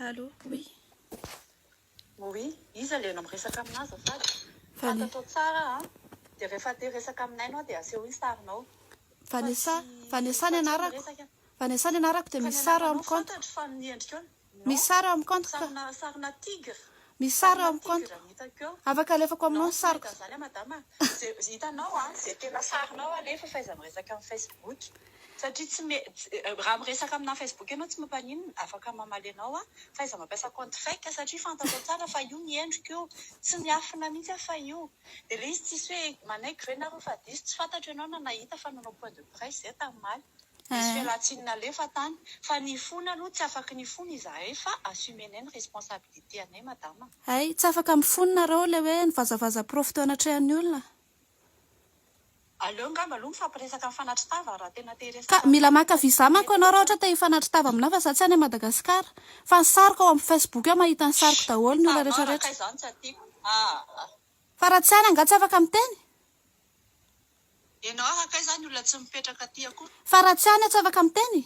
Allô, oui. Oui, iza le anao miresaka aminah azafady? Vane- Fantatrao tsara an, dia rehefa te hiresaka aminay anao dia asehoy ny sarinao. Fa Vanessa, tsy Vanessa ny fa tsy anarako. miresaka. Vanessa ny anarako dia Fa ny misy sary ao anaranao amin'ny compte. fantatro fa ny endrikao Misy non, sary ao amin'ny compte ka. sarina sarina tigre, Misy sary ao sarina amin'ny compte. tigre ny hitako eo. Afaka alefako aminao Non, ny tsy sariko. mahita an'izany aho madama. Ze hitanao an, ze tena sarinao alefa fa aiza miresaka amin'ny Facebook. Satria tsy me raha miresaka amina Facebook ianao tsy mampaninona, afaka mamaly anao aho, fa aiza mampiasa compte fake satria fantatrao tsara fa io ny endriko io, tsy miafina mihitsy aho fa io. Dia ilay izy tsisy hoe manaiky ve nareo fa diso, tsy fantatro ianao na nahita fa nanao point de presse izay tamin'ny omaly. Nisy Eh. fialantsiny nalefa tany, fa nifona aloha tsy afaky nifona izahay fa assumer-nay ny responsabilité anay madama. Hay, tsy afaka mifona nareo ilay hoe nivazavaza prof teo anatrehan'ny olona. Aleo ngamba aloha mifampiresaka mifanatri-tava raha tena te Ka hiresaka mila aminah maka fa visa tsy manko mety ianao raha loatra. ohatra te hifanatri-tava aminah fa za tsy any Madagascar. Fa ny sariko ao amin'ny Facebook ao mahita ny sariko daholo ny olona Sarinao rehetra raha rehetra. kay izany tsy atiako ah. Fa raha tsy any angaha tsy afaka miteny? Ianao raha kay izany olona tsy mipetraka aty akory. Fa raha tsy any aho tsy afaka miteny?